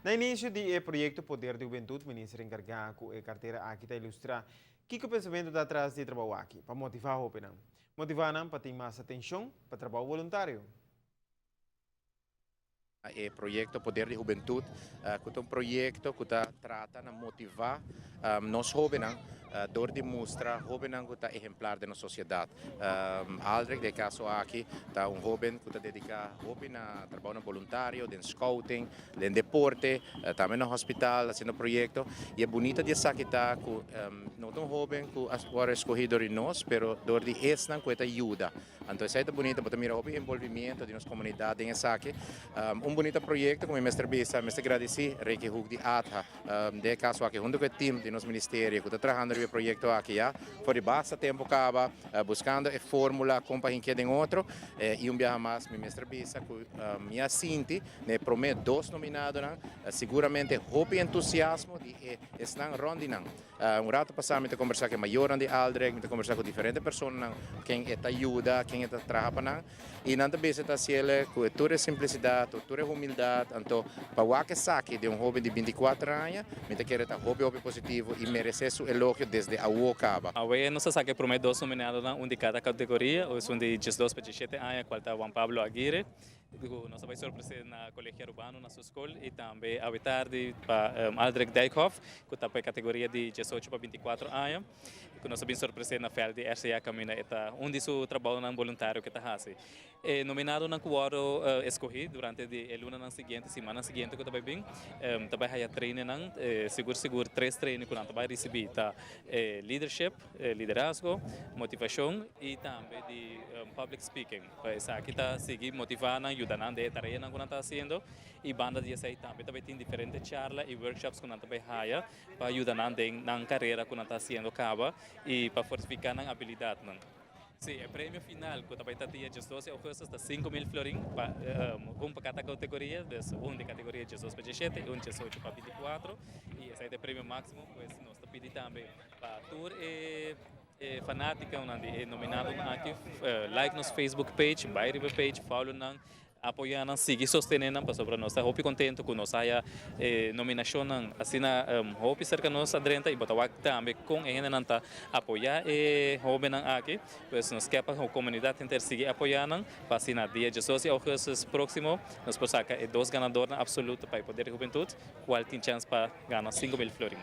Na inicio di e proyecto Poder di Hubentud, Minister encarga cu e cartera aki ta ilustra kico pensamento ta tras di e trabou aki, pa motiva hobennan. Motiva nan pa tin mas atencion pa trabou voluntario. E proyecto Poder di Hubentud, cu ta un proyecto cu ta trata na motiva nos hobennan door di mustra hobennan cu ta ehemplar den nos sociedad. Aldrich, den e caso aki, ta un hoben cu ta dedica hopi na trabounan voluntario, den scouting, den deporte, tambe na hospital haciendo proyecto. Y e bunita di esaki ta cu no ta un hoben cu a worde escogi door di nos, pero door di esnan cu e ta yuda. Anto esei ta bunita, bo ta mira hopi envolvimiento di nos comunidad den esaki. Un bunita proyecto cu mi mester bisa, mester gradici Ricky Hoek di ATHA, den e caso aki hunto cu e team di nos ministerio cu ta trahando riba e proyecto aki ya for di basta tempo caba, buscando e formula con pa hinke den otro. Y un biaha mas mi mester bisa cu mi a sinti na e prome dos nominadonan siguramente hopi entusiasmo di e esnan rond di nan. Un rato pasá mi ta kombersá ku e mayornan di Aldrich, mi ta kombersá ku diferente personanan ken e ta yuda, ken e ta traha pa nan, i nan ta bisa ta hasiel ku e tur e simplisidat, ku tur e humildat. Anto pa wak esaki den un hóben di 24 aña, mi ta kere ta hopi hopi positivo i meresé su elogio desde awo kaba. Awe nos a saka e promé dos nominadonan, un di kada kategoria, un di 12 pa 17 aña, kual ta Juan Pablo Aguirre, ku nos a bai sorpresé na Colegio Arubano na su skol, i tambe awe tardi pa Aldrich Dijkhoff, ku ta pa e kategoria di 18 pa 24 aña, ku nos a bin sorpresé na veld di RCA kaminda e ta un di su trabounan voluntario ku e ta hasi. E nominadonan ku wòrdu eskohí durante di e lunanan siguiente, simannan siguiente ku ta bai bin, ta bai haya trainingnan, sigur sigur tres training ku nan ta bai risibí ta leadership, liderazgo, motivashon i tambe di public speaking. Pa esaki ta sigui motivá nan, yuda nan den e tareanan ku nan ta hasiendo, i banda di esei tambe ta bai tin diferente charla i workshops ku nan ta bai haya pa yuda nan den nan karera ku nan ta hasiendo kaba i pa fortifiká nan abilidatnan. Sí, e premio final ku ta bai ta dia 12 di ougùstùs ta 5000 florin pa un pa kada kategoria, dus un di kategoria 12 pa 17 i un 18 pa 24, i esei ta e premio máksimo. Pues nos ta pidi tambe pa tur e fanátikonan di e nominadonan aki like nos Facebook page, bai riba e page, follow nan, apoyá nan, sigui sostené nan, pasobra nos ta hopi kontentu ku nos haya e nominashonnan asina hopi serka nos a drenta, i bo ta wak tambe kon e hendenan ta apoyá e hóbennan aki. Pues nos ke pa komunidat henter sigui apoyá nan, pa asina dia 12 di ougùstùs próksimo nos por saka e dos ganadornan absoluto pa e Poder di Hubentut, kual tin chèns pa gana 5000 florin.